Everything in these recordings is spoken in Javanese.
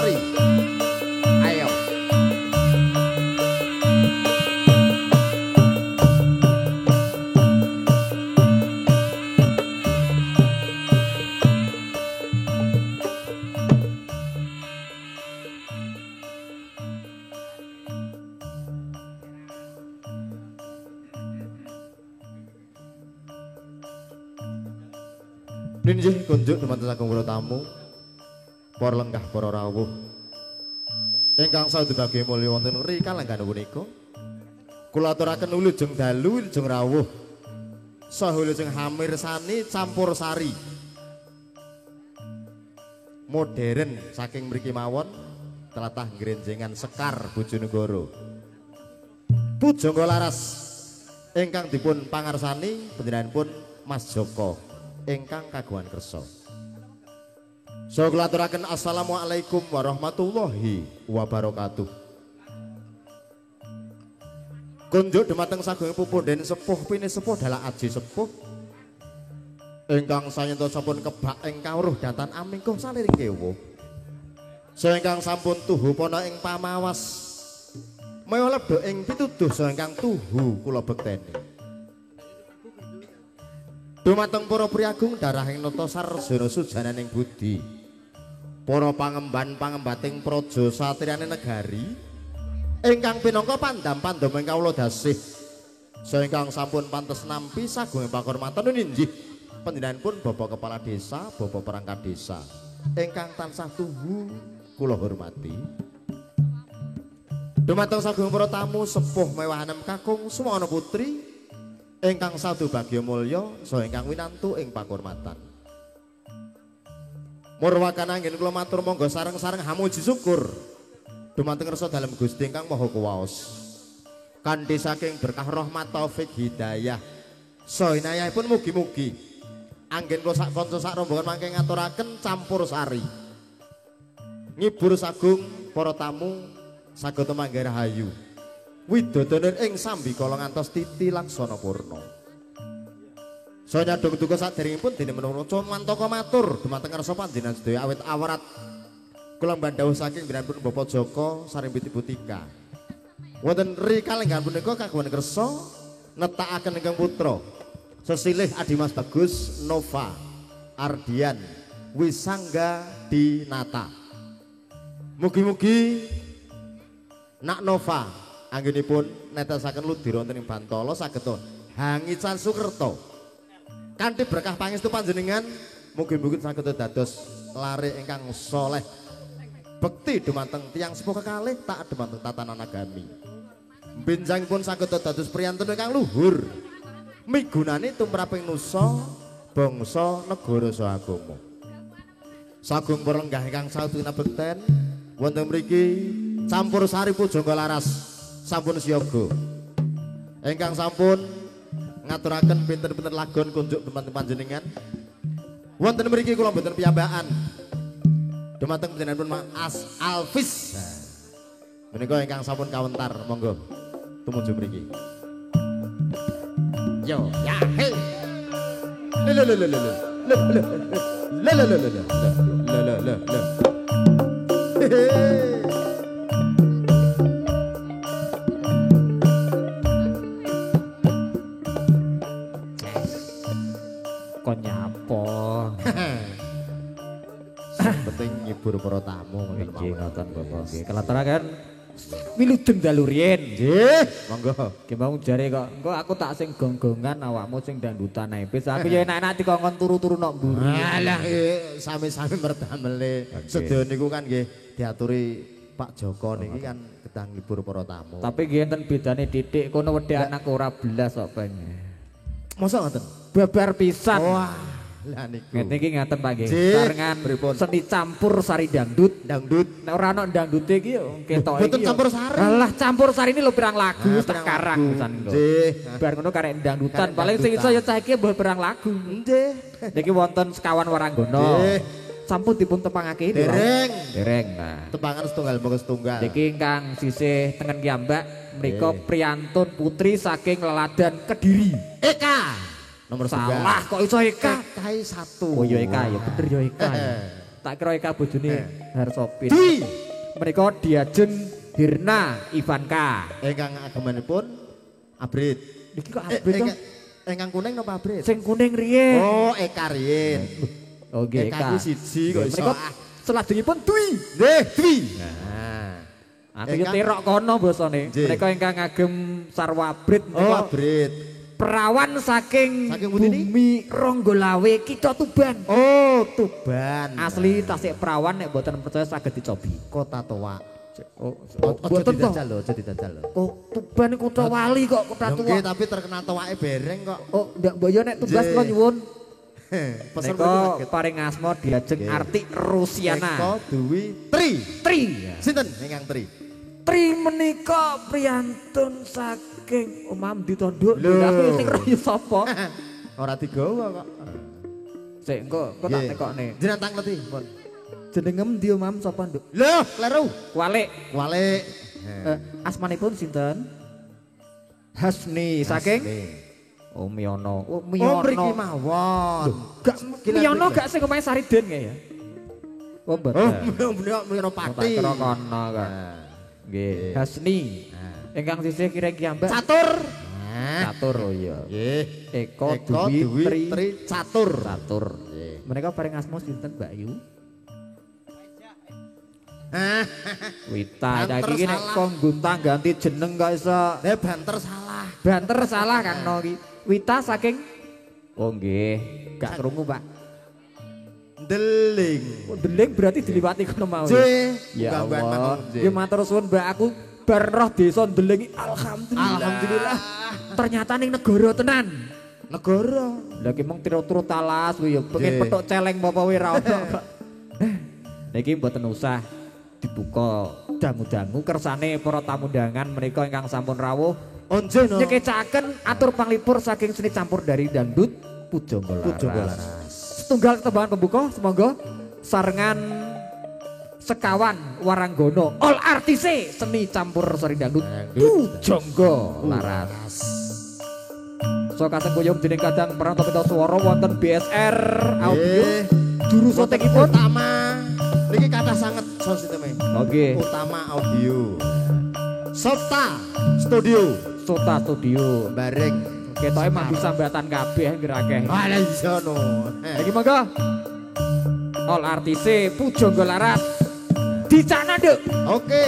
sari. Ayo. Ninjih kunjuk dumateng sagung para tamu, para lenggah para rawuh ingkang saestu bagya mulya wonten ri kalenggan punika. Kula aturaken wilujeng dalu, wilujeng rawuh, saha wilujeng hamirsani campur sari modern saking mriki mawon tlatah Grenjengan Sekar Bojonegoro. Pujangga Laras ingkang dipun pangarsani panjenenganipun Mas Joko ingkang kagungan kersa. So kula aturaken assalamualaikum warahmatullahi wabarakatuh. Kunjuk dumateng sagung pupunden sepuh pini sepuh dalah aji sepuh ingkang sayenta sampun kebak ing kawruh datan amingkuh saliring kewa. So ingkang sampun tuhu pana ing pamawas maya lebda ing pituduh so ingkang tuhu kula bekteni. Dumateng para priagung darahing nata sarjana sujananing budi, para pangemban pangembating praja satriyane negari ingkang pinangka pandam-pandam ing kawula dasih, saha ingkang sampun pantes nampi sagung pakurmatan ninjih panjenenganipun Bapak Kepala Desa, Bapak Perangkat Desa ingkang tansah tuhu kula hormati. Dumateng sagung para tamu sepuh mewah enem kakung sumana putri ingkang sadu bagya mulya saha ingkang winantu ing pakurmatan. Murwakan anggen kula matur monggo sareng-sareng hamuji syukur dumateng kersa dalem Gusti ingkang Maha Kuwaos. Kanthi saking berkah rahmat taufik hidayah saha inayahipun mugi-mugi anggen kula sak kanca sak rombongan mangke ngaturaken campur sari ngibur sagung para tamu saged manggih rahayu widodone ing sambikala ngantos titi laksana purna. Saya nyadong duka saderengipun dene menapa mantaka matur dumateng ngarsa panjenengan sedaya awit awrat kula mbandhawuh saking panjenenganipun Bapak Joko sareng Ibu Tika. Wonten ri kalenggahan punika kagungan kersa netakaken ingkang putra sesilih Adimas Bagus Nova Ardian Wisangga Dinata. Mugi-mugi Nak Nova anggenipun netesaken ludira wonten ing Bantala saged hangican sukerta. Kanthi berkah pangestu panjenengan mugi-mugi saged dados lare ingkang soleh bekti dumateng tiyang sepuh kekalih taat dumateng tatanan agami. Benjangipun saged dados priyantun ingkang luhur migunani tumraping nusa bangsa negara saha agama. Sagung para lenggah ingkang saestu kinabekten wonten mriki campur sari Pujangga Laras sampun siaga ingkang sampun ngaturaken pinten-pinten lagon kunjuk dumateng panjenengan. Wonten mriki kula mboten piyambakan dumateng panjenenganipun Mas Alvis menika ingkang sampun kawentar, monggo tumuju mriki. Yo ya he le le le le le le le le le le le le le. Penting ngibur para tamu ngoten mawon. Ngoten Bapak nggih. Kelaturaken wilujeng dalu riyin. Nggih, monggo. Ki mau jare kok engko aku tak sing gonggongan awakmu sing dangdutan ae. Wis aku ya enak-enak dikongkon turu-turu nok mburi. Alah sami-sami merdamele. Sedaya niku kan nggih diaturi Pak Joko niki kan kedah ngibur para tamu. Tapi nggih enten bedane titik kono wedhe anak ora belas kok peng. Mosok ngoten? Babar pisan. Wah. Lah niku. Ngeten iki ngaten Pak nggih. Sarengan seni campur sari dangdut. Dangdut. Nek ora ana dangdute iki yo ketoke iki. Mboten campur sari. Alah campur sari ini lho pirang lagu tak karang pisan lho. Nggih. Bar ngono karek dangdutan paling sing iso ya cah iki mbah pirang lagu. Nggih. Niki wonten sekawan waranggana. Nggih. Sampun dipun tepangake. Dereng. Dereng. Nah. Tepangan setunggal monggo setunggal. Niki ingkang sisih tengen kiyambak menika priyantun putri saking Leladan Kediri. Eka. Nomor salah kok iso Eka. Eka 1. Oh ya Eka ya bener ya Eka. Ya. Tak kira Eka bojone Harsopin. Dwi. Menika Diajeng Hirna Ivanka. Ingkang agemanipun abrit. Niki kok abrit to? Ingkang kuning napa abrit? Sing kuning riyen. Oh, Eka riyen. Oh nggih, Eka ku siji kok iso. Menika selajengipun Dwi. Nggih, Dwi. Nah. Aku yo terok kono basane. Menika ingkang ngagem sarwa abrit menika. Oh, abrit. Perawan saking bumi Ronggolawe Kitha Tuban. Oh, Tuban. Asli tasik perawan nek mboten percaya saged dicobi. Kota Tua. Oh, mboten to. Dijajal lho, aja dijajal lho. Oh, Tuban kutha wali kok, kutha tua. Nggih, tapi terkenal tuwake bereng kok. Oh, ndak mbok yo nek tumbas kula nyuwun. Pesen mriki paring asma Diajeng Arti Rusiana. Eko Dwi Tri. Tri. Sinten ingkang Tri? Tri menika priyantun saking Omam ditonduk. Lha aku sing roh sapa? Ora digawa kok. Sik engko engko tak tekokne. Jenengan tangleti, pun. Jenenge endi Omam sapa, Nduk? Lho, kleru. Kualik. Kualik. Asmanipun sinten? Hasni saking Oh Miyono. Oh Miyono. Oh mriki mawon. Gak Miyono gak sing omahe Sariden kae ya? Oh mboten. Oh Miyono Pati. Tak kira kono kok. Nggih, Hasni. Ingkang sisih kireng kiyambak. Catur. Catur oh iya. Nggih. Eko Dwi Tri Catur. Catur. Nggih. Menika paring asma sinten Mbak Yu? Wita iki nek kok gonta-ganti jeneng kok iso. Lah banter salah. Banter salah Kang No iki. Wita saking oh nggih, gak krungu Pak. Deling. Oh, deling berarti diliwati kono mau. Ya Allah. Ya matur suwun Mbak, aku bar roh desa Deling. Alhamdulillah. Alhamdulillah. Ternyata ning negara tenan. Negara. Lah ki mung tiro-tiro talas kuwi ya pengen petuk celeng apa wae ra ono kok. Niki mboten usah dibuka dangu-dangu kersane para tamu undangan menika ingkang sampun rawuh. Onje no. Nyekecaken atur panglipur saking seni campur dari dangdut Pujangga Laras. Setunggal tetembangan pembuka semoga sarengan sekawan waranggono all artise seni campur sari dangdut Pujangga Laras. So kasengkuyung dening kadang pranata pita swara wonten BSR audio juru syutingipun utama niki kathah sanget sound systeme. Oke. Utama audio. Sota Studio. Sota Studio bareng. Ketoke mandi sambatan kabeh anggere akeh. Alah iso no. Iki monggo. All artise Pujangga Laras. Dicana, Nduk. Oke.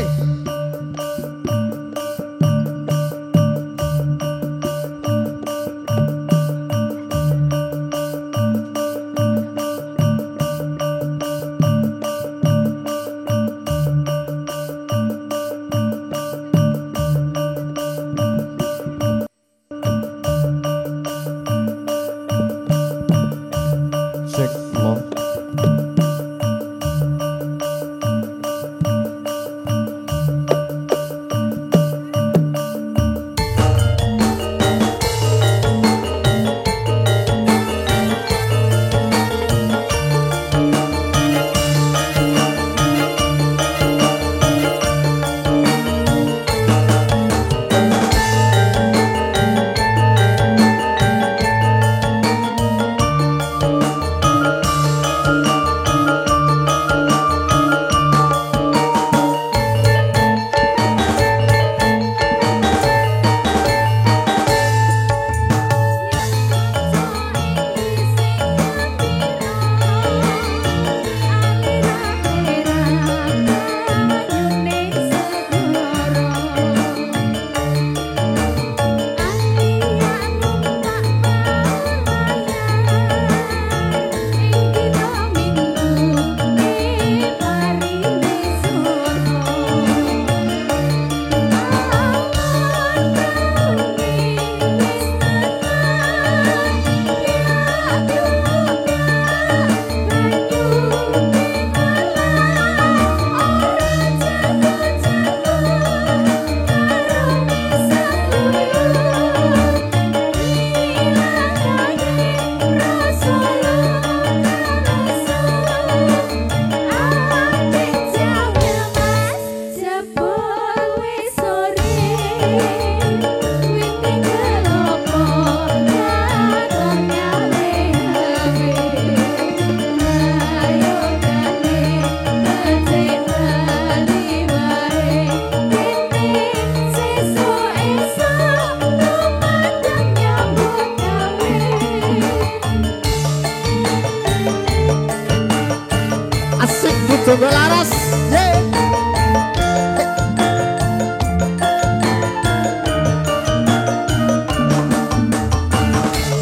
Pujangga Laras. Ye.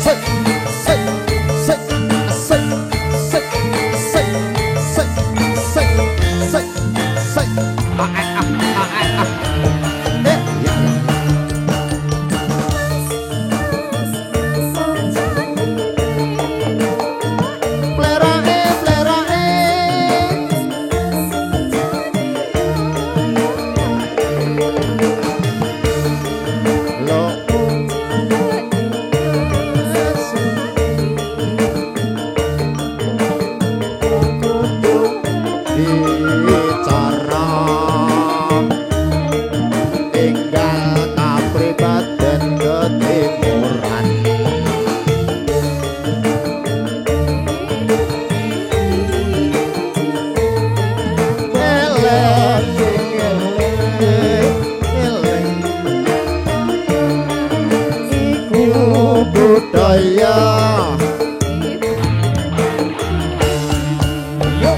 Sek sek sek sek sek sek sek sek sek sek. Ah ah ah ah. Eh, ya. Plerae plerae. Lo bicara enggal kapribaden ketimuran. Eleng eleng eleng iku budaya. Yo.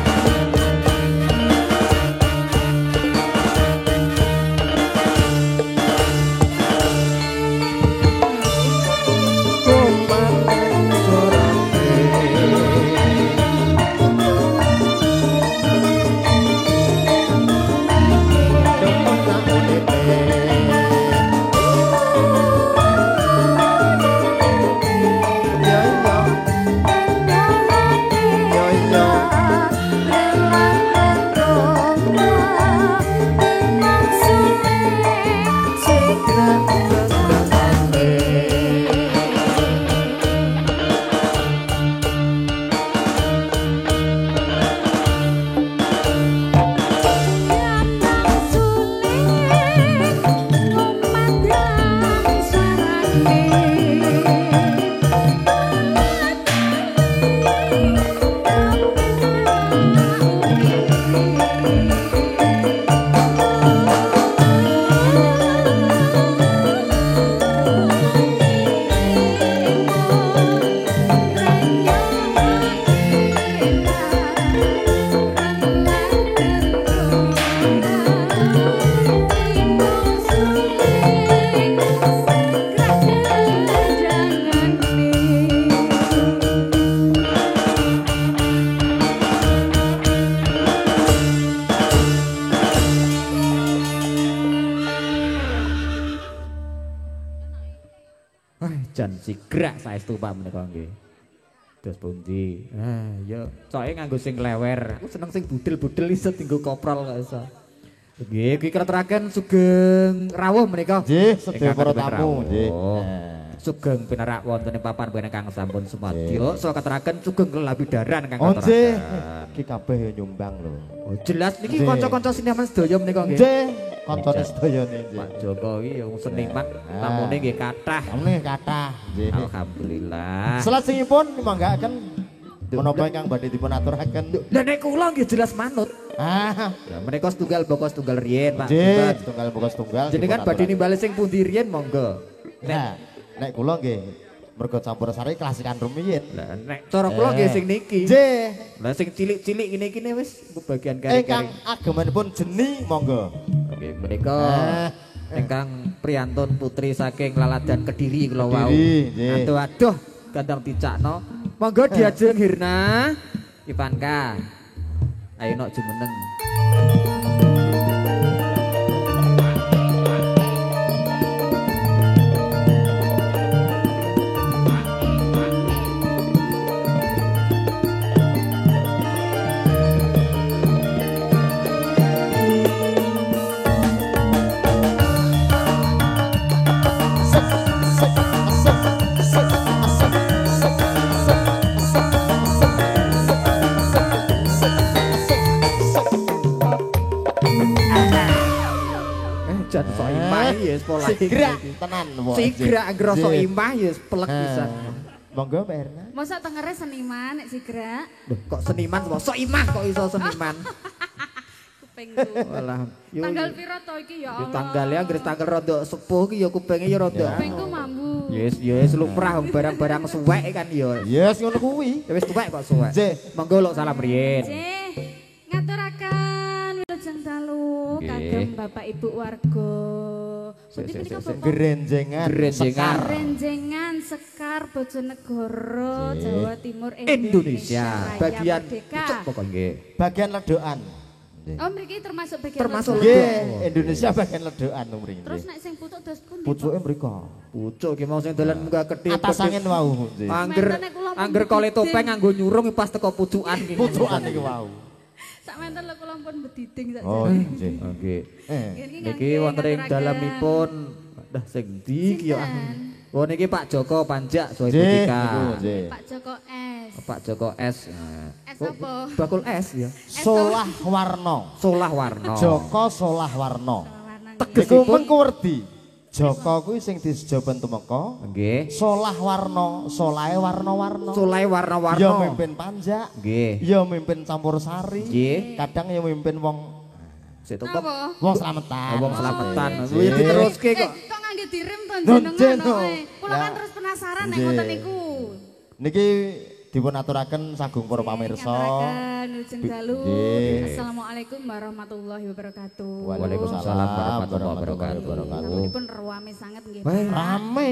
Wah, jan sigrak saestu Pak menika nggih. Dos pundi? Ah, ya coke nganggo sing lewer. Aku seneng sing budel-budel iso dienggo koprol kok iso. Nggih, iki kraturaken sugeng rawuh menika. Nggih, sedaya para tamu nggih. Sugeng pinarak wonten ing papan panggen kang sampun sumadyo. Saha katuraken sugeng lelabidaran kang Oh nggih, katuraken. iki kabeh ya nyumbang lho. Oh, jelas niki Nggih. kanca-kanca seniman sedaya menika nggih. Nggih, kancane sedayane nggih. Pak Jokowi yang seniman Nah. tamune nggih kathah. Tamune kathah nggih. Alhamdulillah. Salajengipun manggaken menapa ingkang badhe dipun aturaken. Lah nek kula nggih jelas manut. Ah, Ya menika setunggal boko setunggal riyen Pak. nggih, setunggal buka setunggal. Jenengan dipun badhe aturaken. nimbali sing pundi riyen monggo. Nek Nah, nek kula nggih mergo campur sari klasikan rumiyin. lah nek cara kula nggih sing niki. Nggih. Lah sing cilik-cilik ngene iki wis bagian Ingkang kari-kari. agemanipun jeni monggo. Nggih menika Ah. ingkang priyantun putri saking Laladan Kediri kula wau. Kediri, nggih. Aduh aduh gandang dicakno. Monggo diajeng Hirna Ivanka. Ayo nok jumeneng. Sek sek sek sek sek sek sek sek sek sek sek sek. Eh jan sok imah ya pola. Sigrak tenan wae. Sigrak ngrasa Nggih. imah ya pelek pisan. Monggo Mbak Erna. Masa tengere seniman nek sigrak Loh, kok seniman sok imah kok iso seniman. kupingku. Walah, yo Tanggal piro to iki ya yo Allah. tanggalnya anggere tanggal rodok sepuh ki ya kupinge ya rodok. Kupingku mambu. Yes, yes lumrah wong barang-barang suwek kan ya. Yes ngono kuwi. Ya wis tuwek kok suwek. Nggih. Monggo lok salam riyen. Nggih. Ngaturaken Wilujeng dalu kagem Bapak Ibu warga. Pundi punika Bapak? Grenjengan. Grenjengan. Grenjengan Sekar Bojonegoro, Jawa Timur, Indonesia. Bagian Merdeka. Pucuk nggih. Bagian ledokan. Oh, mriki termasuk bagian termasuk nggih, Indonesia bagian ledokan mriki. Terus nek sing pucuk dos pundi? Pucuke mriko. Pucuk ki mau sing dolan munggah kedhe. Atas angin wau. Angger angger kole topeng nganggo nyurung pas teko pucukan iki. Pucukan iki wau. Sak menten lho kula pun bediding sakjane. Oh, nggih. Nggih. Niki wonten ing dalemipun dah sing ndi iki ya. Oh niki Pak Joko Panjak Soe Butika. Pak Joko S. Pak Joko S. S apa? Bakul S ya. Solah Warno. Solah Warno. Joko Solah Warno. Tegesipun mengku werdi. Joko kuwi sing disejoben tumeka. Nggih. Solah Warno, solahe warna-warna. Solahe warna-warna. Ya mimpin Panjak. Nggih. Ya mimpin campur sari. Nggih. Kadang ya mimpin wong sik to kok. Wong slametan. Wong slametan. Kuwi diteruske kok. Kok ngangge direm to jenengan kowe. Kula kan terus penasaran nek ngoten niku. Niki dipun aturaken sagung para pamirsa. Wilujeng dalu. Assalamualaikum warahmatullahi wabarakatuh. Waalaikumsalam warahmatullahi wabarakatuh. Dipun rame sanget nggih. Rame.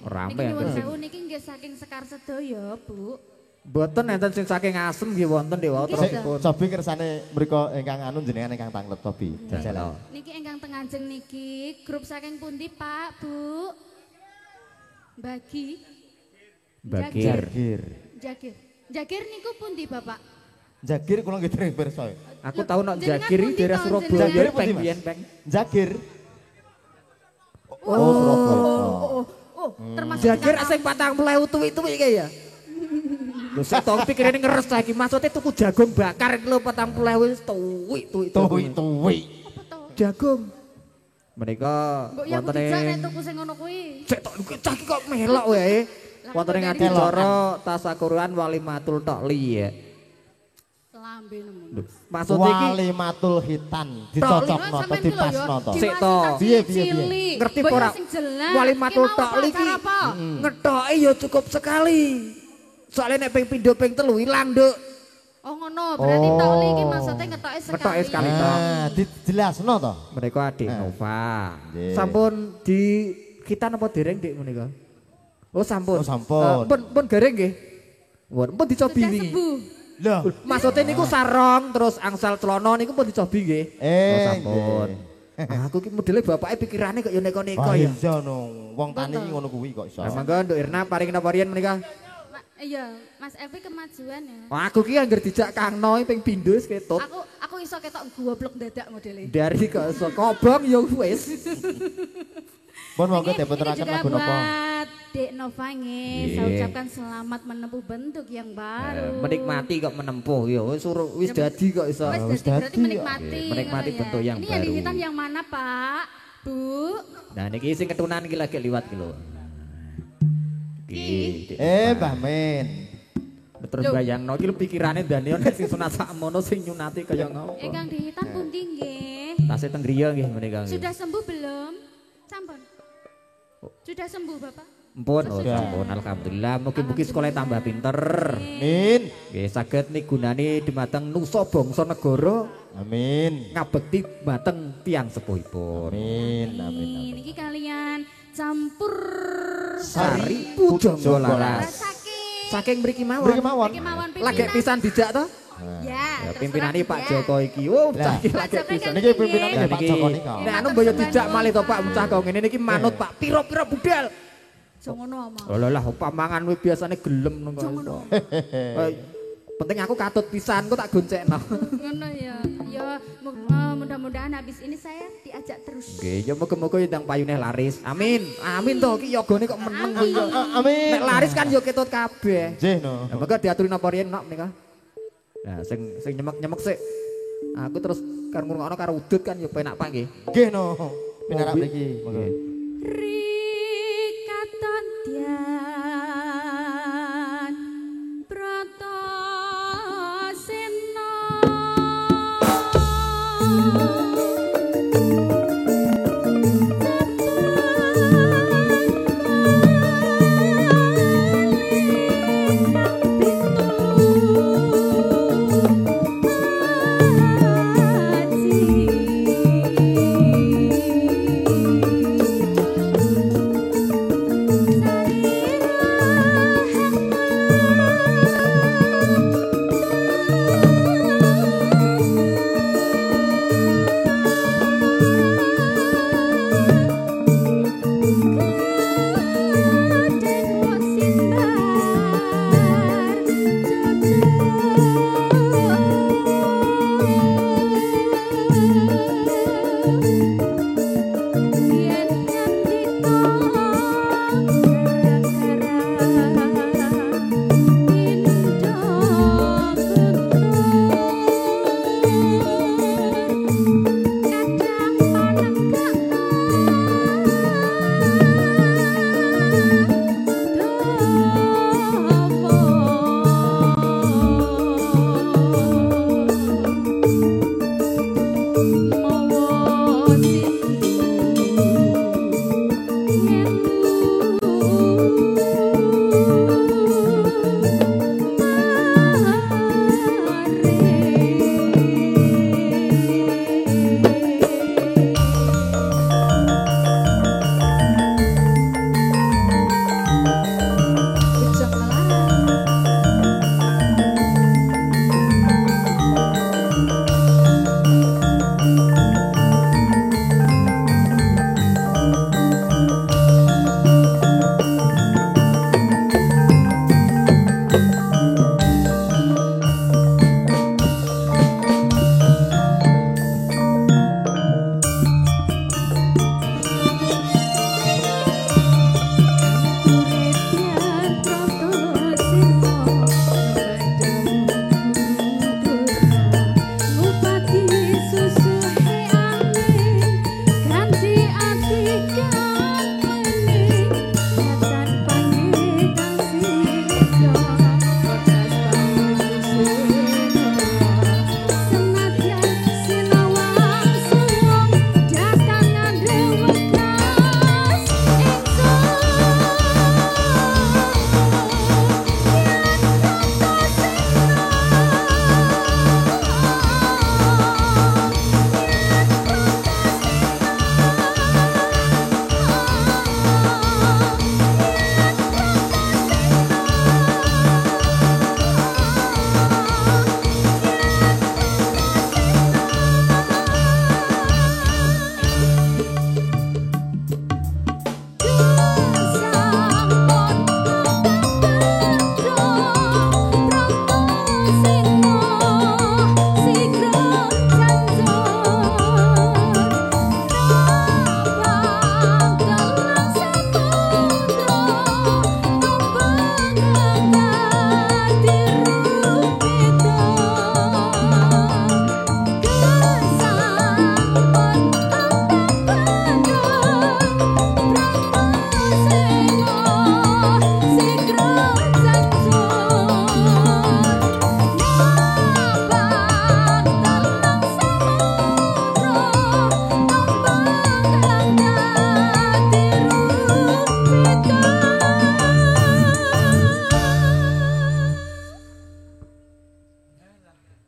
Rame. Niki nyuwun sewu niki nggih saking Sekar sedaya, Bu. Mboten enten sing saking Asem nggih wonten nggih wau terusipun. Cobi kersane mriku ingkang anu jenengan ingkang tanglet Cobi. Jajal. Niki ingkang teng ajeng niki grup saking pundi, Pak, Bu? Bagi. Bagir. Jagir. Jagir niku pundi, Bapak? Jagir kula nggih dereng pirsa. Aku tau nek Jagir iki daerah Surabaya peng biyen peng. Jagir. Oh, Surabaya. Oh, termasuk Jagir sing 40 tuwik-tuwik kae ya. Lho sik to pikirane ngeres ta iki maksude tuku jagung bakar iki lho 40 wis tuwik-tuwik. Tuwik-tuwik. Apa to? Jagung. Menika wonten nek tuku sing ngono kuwi. Sik to cah iki kok melok wae. Wonten ing adicara tasakuran walimatul tokli ya. Lambe nemu. Maksud iki walimatul khitan dicocokno to dipasno to. Sik to. Piye piye piye. Ngerti ora? Walimatul tokli iki ngethoke ya cukup sekali. Soale nek ping pindho ping telu ilang, Nduk. Oh ngono, berarti tokli iki maksude ngetoke sekali. Ngetoke sekali to. Dijelasno to. Mereka adik Nova. Sampun di khitan apa dereng, Dik menika? Oh sampun. Oh sampun. Pun garing nggih. Pun dicobi wingi. Lho, maksude niku sarong terus angsal celana niku pun dicobi nggih. Oh sampun. Aku ki modele bapake pikirane kok ya neko-neko ya. Iya no, wong tani iki ngono kuwi kok iso. Lah mangga Nduk Irna paring napa riyen menika? Iya, Mas Evi kemajuan ya. Wah, aku ki angger dijak Kang Noi ping pindho wis ketut. Aku iso ketok goblok dadak modele. Dari kok iso kobong ya wis. Pun monggo diputeraken lagu napa? Buat Dek Nova nggih, saya ucapkan selamat menempuh bentuk yang baru. Menikmati kok menempuh ya wis wis dadi kok iso. Wis dadi berarti menikmati. Menikmati bentuk yang baru. Ini yang dihitan yang mana, Pak? Bu. Nah niki sing ketunan iki lagi liwat iki lho. Iki. Mbah Min. Terus bayangno iki pikirane Daniel nek sing sunat sakmono sing nyunati kaya ngopo. Ingkang dihitan pundi nggih? Tasih teng griya nggih menika nggih. Sudah sembuh belum? Sampun. Sudah sembuh Bapak? Mpun, oh sampun alhamdulillah. Mugi-mugi sekolah tambah pinter. Amin. Nggih saged migunani dumateng nusa bangsa negara. Amin. Ngabekti dumateng tiyang sepuhipun. Amin. Amin. Amin. Niki kalian campur sari Pujangga Laras. Saking mriki mawon. Mriki mawon. Lagek pisan dijak to? Ya, pimpinane Pak Joko iki. Oh, cah iki lagek pisan. Niki pimpinane Pak Joko nika. Nek anu mbok yo dijak malih to Pak cah kok ngene niki manut Pak pira-pira budal. Aja ngono ama. Lha lah pamangan kuwi biasane gelem nang kok. Penting aku katut pisan kok tak goncekno. Ngono ya. Ya mudah-mudahan habis ini saya diajak terus. Nggih, ya muga-muga ndang payune laris. Amin. Amin to iki yogane kok meneng. Amin. Nek laris kan yo ketut kabeh. Nggih no. Lah monggo diaturi napa riyen nok menika. Nah, sing sing nyemek-nyemek sik. Aku terus karo ngrungokno karo udut kan yo penak Pak nggih. Nggih no. Pinarak mriki, monggo. Rikaton Dian Bratasena Aji.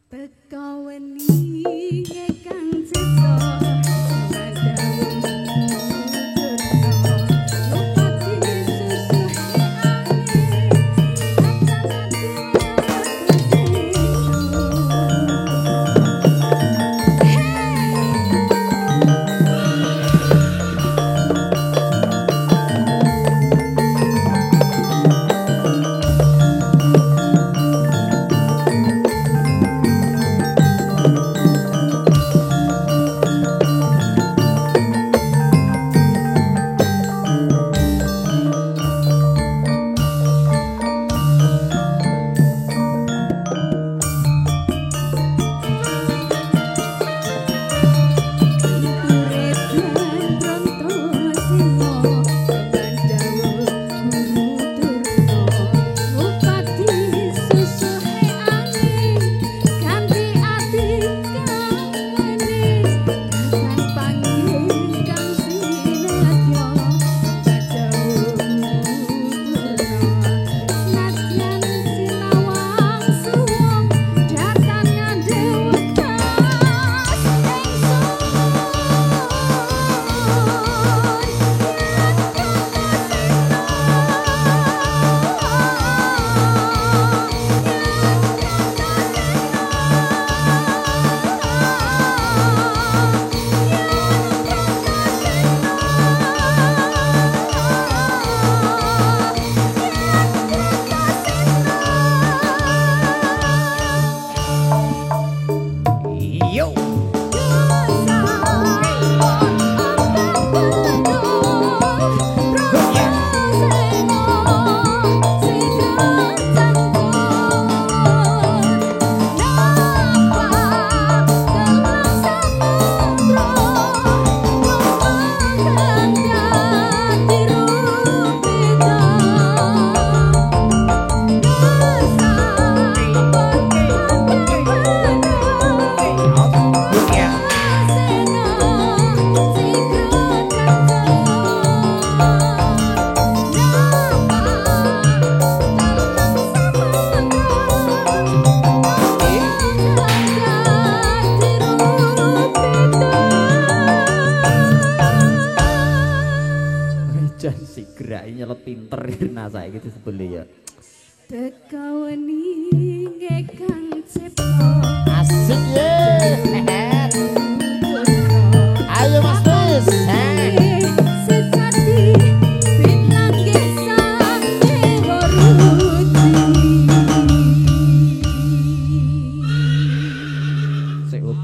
Teka weni kang cipta Saiki disebeli ya. Teka weni kang cipta. Asik ye. Ayo Mas Tis. Sejati pinanggih sang dewa ruci. Sik up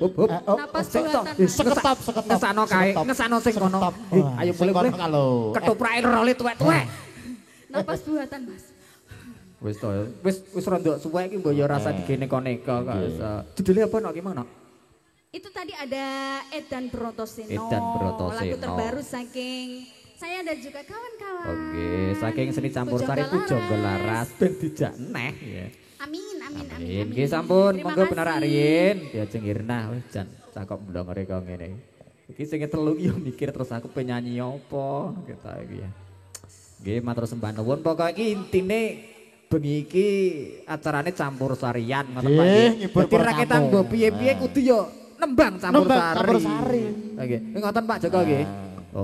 up. Napas buatan. Seketap seketap. Ngesano kae, ngesano sing kono. Ayo boleh. Ketoprake role tuwek-tuwek. Napas buatan, Mas. Wis to, wis wis rondok suwek iki mbok ya rasa digeneka-neka kok. Judule apa nok ki mang nok? Itu tadi ada Edan Brotoseno. Edan Brotoseno. Lagu terbaru saking saya dan juga kawan-kawan. Oke, saking seni campur sari Pujangga Laras ben dijak neh ya. Amin amin amin. Nggih sampun, monggo penarak riyin diajeng Irna wis jan cakep mblongore kaya ngene. Iki sing telu ki yo mikir terus aku penyanyi apa gitu iki ya. Nggih matur sembah nuwun pokoke iki intine bengi iki acarane campur sarian ngoten Pak nggih. Dadi raketan mbok piye-piye kudu yo nembang campur sari. Campur sari. Nggih. Ngoten Pak Joko nggih.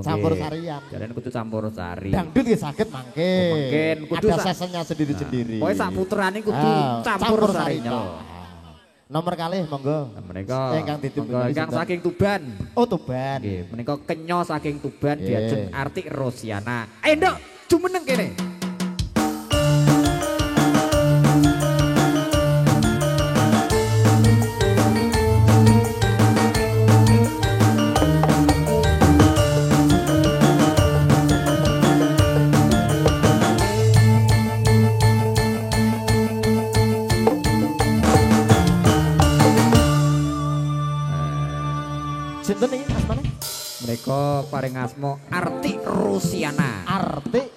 Campur sarian. Jarene kudu campur sari. Dangdut nggih saged mangke. Mungkin kudu ada seasonnya sendiri-sendiri. Pokoke sak puterane kudu campur sarinya. Nomor kalih monggo. Menika ingkang ditunggu ingkang saking Tuban. Oh Tuban. Nggih, menika kenyo saking Tuban diajeng Artik Rosiana. Ayo nduk, jumeneng kene. Sinten iki asmane? Menika paring asma Artik Rosiana. Artik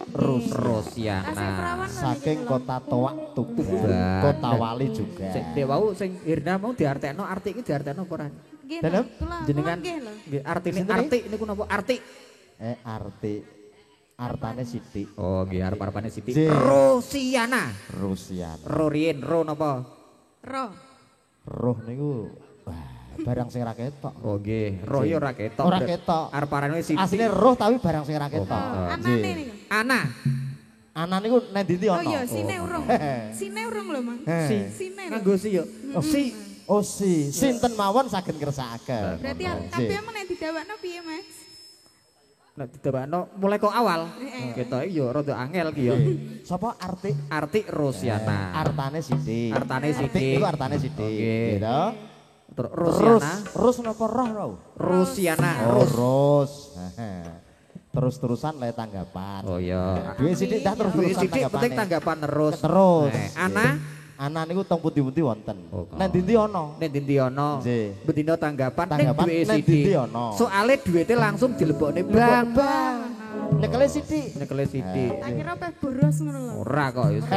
Rosiana. Saking kota Toak Tuban, kota Wali juga. Sik dek wau sing Irna mau diartekno Artik iki diartekno apa ora? Nggih. Dalem jenengan nggih artine Artik niku napa Artik? Artik. Artane sithik. Oh nggih arep-arepane sithik. Rosiana. Rosiana. Ro riyen ro napa? Ro. Roh niku barang sing ra ketok. Oh nggih, roh ya ora ketok. Ora ketok. Arep-arane sithik. Asline roh tapi barang sing ra ketok. Anane niku. Ana. Ana niku nek ndi ana. Oh iya, sine urung. Sine urung lho, Mang. Sine. Nganggo si yo. Si. Oh si. Sinten mawon saged ngersakaken. Berarti kabeh men nek didawakno piye, Mas? Nek didawakno mulai kok awal. Ketoke yo rada angel ki yo. Sapa Artik? Artik Rosiana. Artane sithik. Artane sithik. Iku artane sithik. Nggih to. Rosiana. Rus napa roh roh? Rosiana. Oh, Ros. Terus-terusan le tanggapan. Oh iya. Duwe sithik dah terus-terusan tanggapan. Penting tanggapan terus. Terus. Ana Ana niku teng pundi-pundi wonten. Nek ndi ana? Nek ndi ana? Bendina tanggapan ning duwe sithik. Soale duwite langsung dilebokne bank. Bank. Nyekele sithik. Nyekele sithik. Tak kira peh boros ngono lho. Ora kok iso.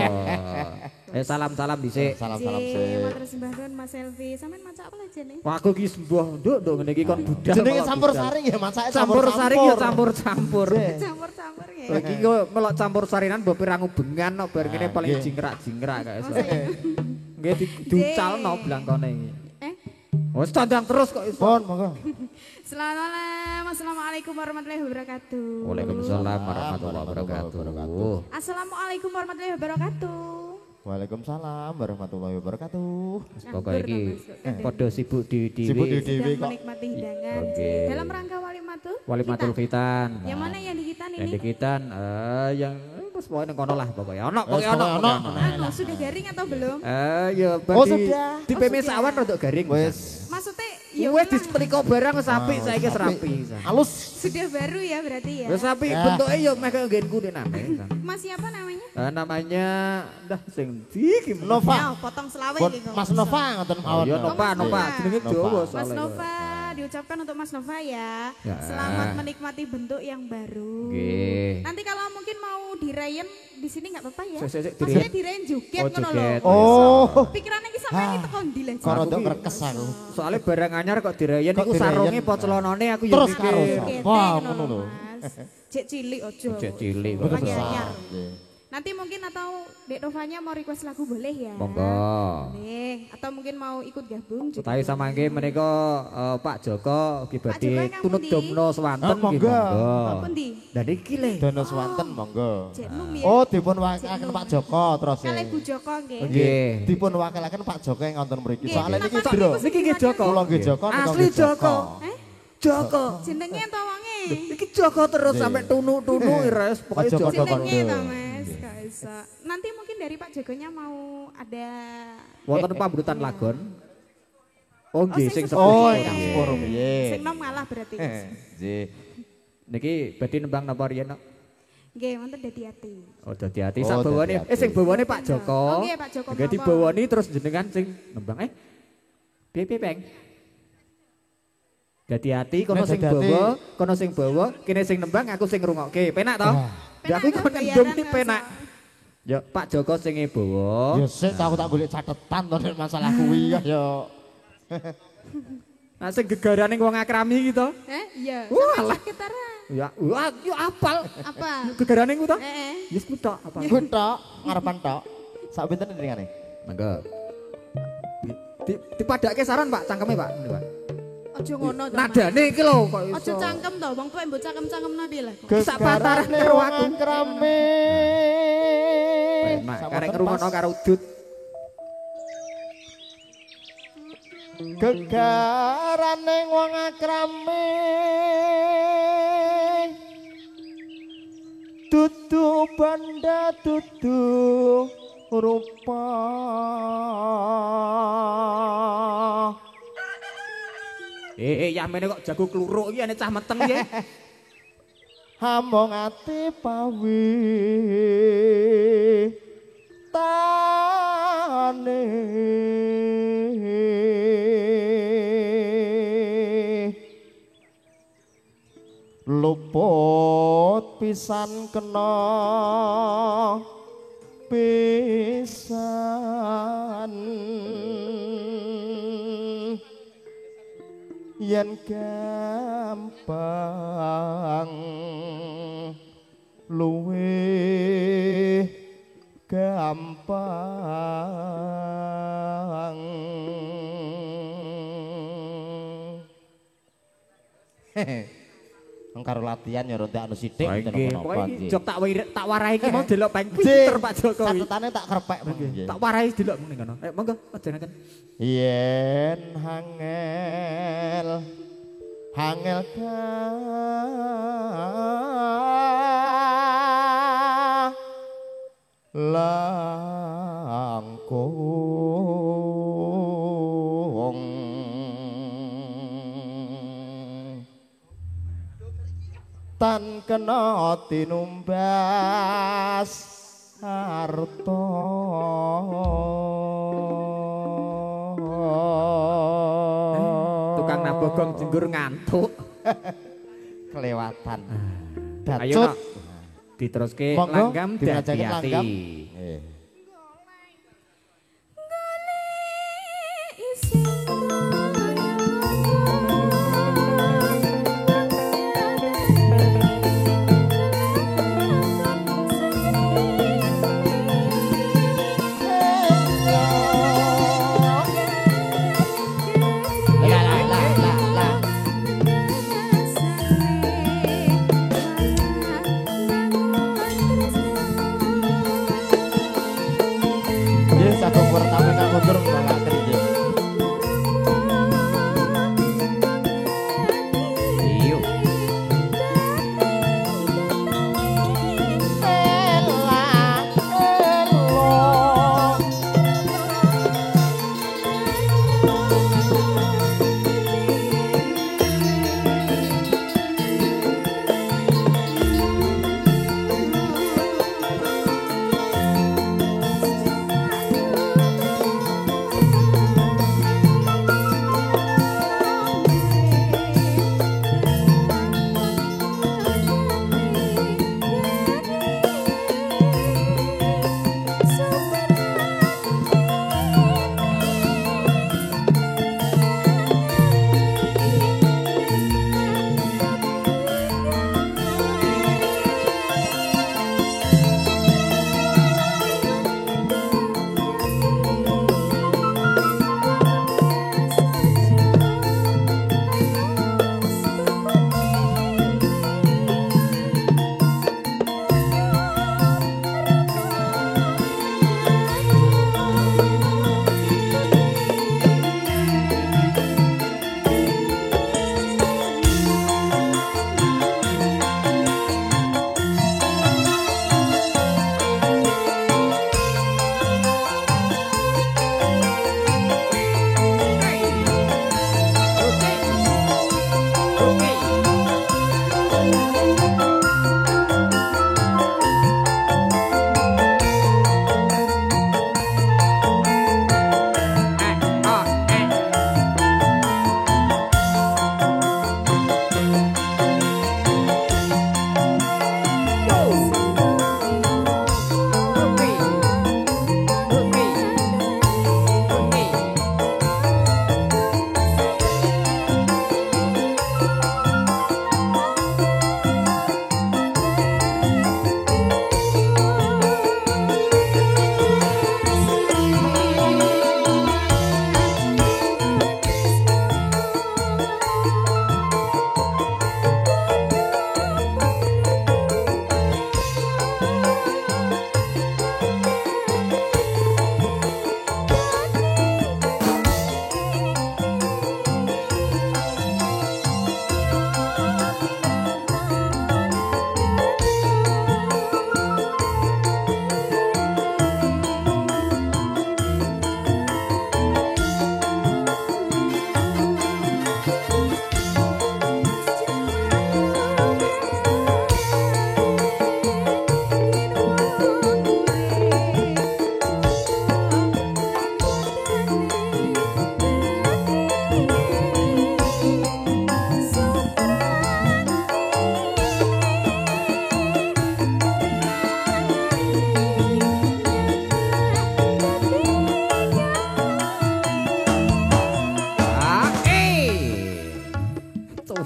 Salam-salam dhisik. Salam-salam sik. Matur sembah nuwun Mas Elvi. Sampeyan maca apa lho jene? Wah aku iki sembuh nduk ngene iki kon budal. Jenenge campur saring ya macake campur saring ya campur-campur. Campur-campur ya. Iki kok melok campur sarinan mbok pirang ubengan kok bar ngene paling jingrak-jingrak kaya iso. Nggih diucalno blangkone iki. Wes tandang terus kok iso. Pun monggo. Selamat malam. Assalamualaikum warahmatullahi wabarakatuh. Waalaikumsalam warahmatullahi wabarakatuh. Assalamualaikum warahmatullahi wabarakatuh. Waalaikumsalam warahmatullahi wabarakatuh. Pokoke iki padha sibuk dhewe. Sibuk dhewe kok menikmati hidangan. Dalam rangka walimatul khitan. Yang mana yang di khitan ini? Yang di khitan yang wis pokoke nang kono lah pokoke. Ono pokoke ono. Anu sudah garing atau belum? Ya bagi di PMS awan rodok garing. Wis. Maksudnya ya wis disetrika barang wis apik saiki wis rapi. Halus. Sudah baru ya berarti ya. Wis apik bentuke ya meh kaya nggenku denane. Mas siapa namanya? Namanya dah sing ndi iki Nova. Ya, potong selawe iki. Mas Nova ngoten mawon. Ya Nova, Nova jenenge Jawa soalnya. Mas Nova diucapkan untuk Mas Nova ya. Selamat menikmati bentuk yang baru. Nggih. Nanti kalau mungkin mau dirayen di sini enggak apa-apa ya. Maksudnya dirayen joget ngono lho. Oh. Pikirane iki sampeyan iki teko ndi lho. Kok rodok ngrekes aku. Soale barang anyar kok dirayen iku sarunge apa celanane aku ya terus karo sapa ngono lho. Cek cilik aja. Cek cilik kok. Nanti mungkin atau Dek Novanya mau request lagu boleh ya. Monggo. Boleh. Atau mungkin mau ikut gabung juga. Utawi samangke menika Pak Joko ugi badhe tunut domno swanten nggih monggo. Pundi? Lah niki le. Dono swanten monggo. Oh dipun wakilaken Pak Joko terus. Kalih Bu Joko nggih. Nggih. Dipun wakilaken Pak Joko ing wonten mriki. Soale niki jero. Niki nggih Joko. Kula nggih Joko. Asli Joko. Joko. Jenenge to wonge? Iki Joko terus sampai tunu-tunu ires pokoke Joko. Jenenge to Mas. Bisa. Nanti mungkin dari Pak Jagonya mau ada wonten pamrutan lagon. Oh nggih sing sepuh. Oh ingkang sepuh rumiyin. Sing nom ngalah berarti. Nggih. Niki badhe nembang napa riyen? Nggih, wonten dadi ati. Oh dadi ati sak bawane. Sing bawane Pak Joko. Oh nggih Pak Joko. Nggih dibawani terus jenengan sing nembang piye piye Peng. Dadi ati kono sing bawa, kono sing bawa, kene sing nembang aku sing ngrungokke. Penak to? Ya aku kon ngendum iki penak. Ya Pak Joko sing bawa. Ya sik aku tak golek catetan to nek masalah kuwi ya. Nah sing gegarane wong akrami iki to? Iya. Wah, ketara. Ya, wah, yo apal. Apa? Gegarane ku to? Heeh. Wis ku tok apa? Ku tok, ngarepan tok. Sak pinten jenengane? Monggo. Dipadake saran Pak, cangkeme Pak. Ngene Pak. Aja ngono to. Nadane iki lho kok iso. Aja cangkem to, wong tuwek mbok cangkem-cangkemno piye lah. Sak pataran karo aku. Akrame. Karek ngrungokno karo udut. Gegarane wong akrame. Dudu banda dudu rupa. Yamene kok jago kluruk iki ane cah meteng iki. Among ati pawi tane luput pisan kena pisan yen gampang luwih gampang. Wong karo latihan ya rontek anu sithik mboten napa-napa. Nggih. Jok tak warahi iki mau delok peng pinter Pak Jokowi. Catetane tak krepek mengko. Tak warahi delok mung ning kono. Monggo ajengaken. Yen hangel hangel langkung tan kena tinumbas harta. Tukang nabogong jenggur ngantuk. Kelewatan. Ayo nak diteruske langgam dadi ati.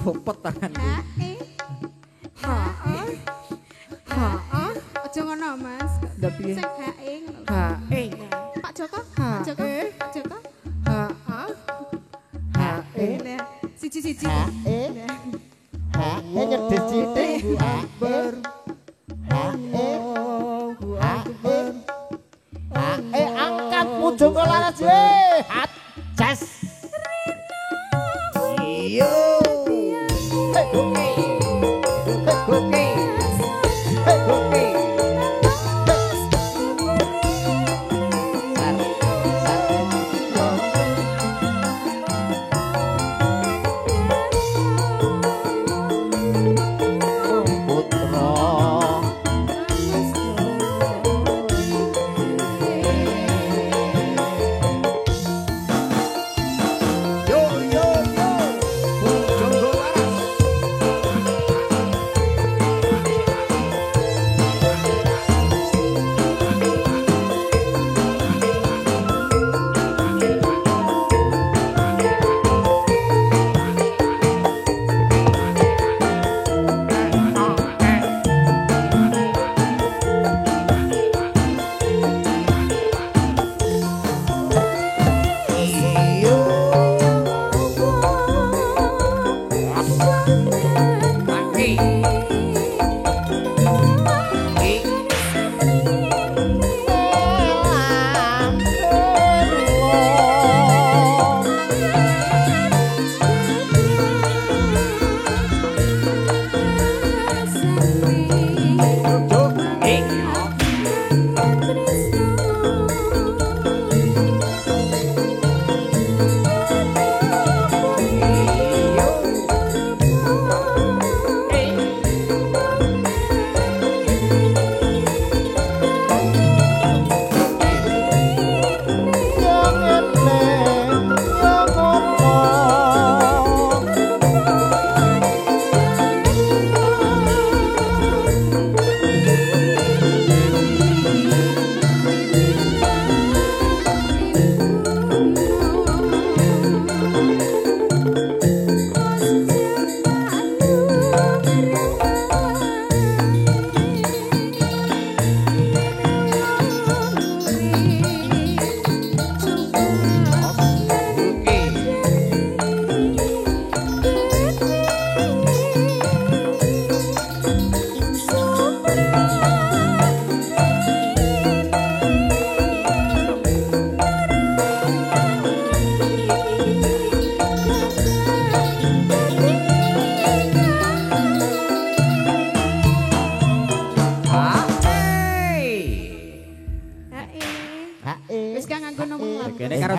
Copot tanganku. H E H E H E. Aja ngono, Mas. Lah piye? Sing H E ngono. H E. Pak Joko, Pak Joko, Pak Joko. H A H E. Siji-siji. H E. S. Yo. Oke. Oke. Oke.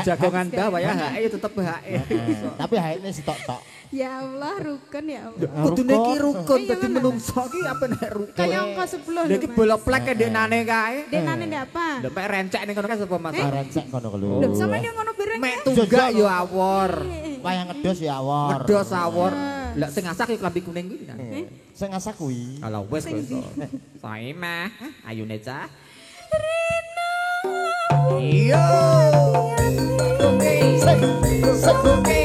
Jagongan dah ya HE tetep HE. Tapi HE-ne sitok tok. Ya Allah rukun ya Allah. Kudune iki rukun dadi menungso iki apa nek rukun. Kaya angka 10 lho. Lha iki boloplek ndenane kae. Ndenane ndek apa? Lho mek rencek ning kono kae sapa Mas? Rencek kono lho. Lho sampeyan yo ngono bareng. Mek tunggak yo awor. Wayang ngedos ya awor. Ngedos awor. Lah sing ngasak yo klambi kuning kuwi. Sing ngasak kuwi. Alah wis kok iso. Saimah, ayune cah. Reno. Yo. Oke. Oke. Oke.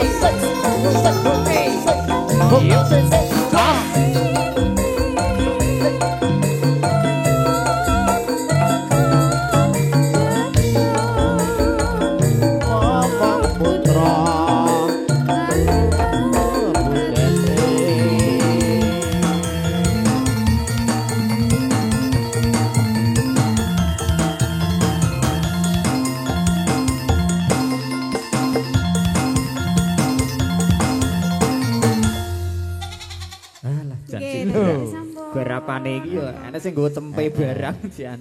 Garapane iki yo ana sing nggo cempe barang jan.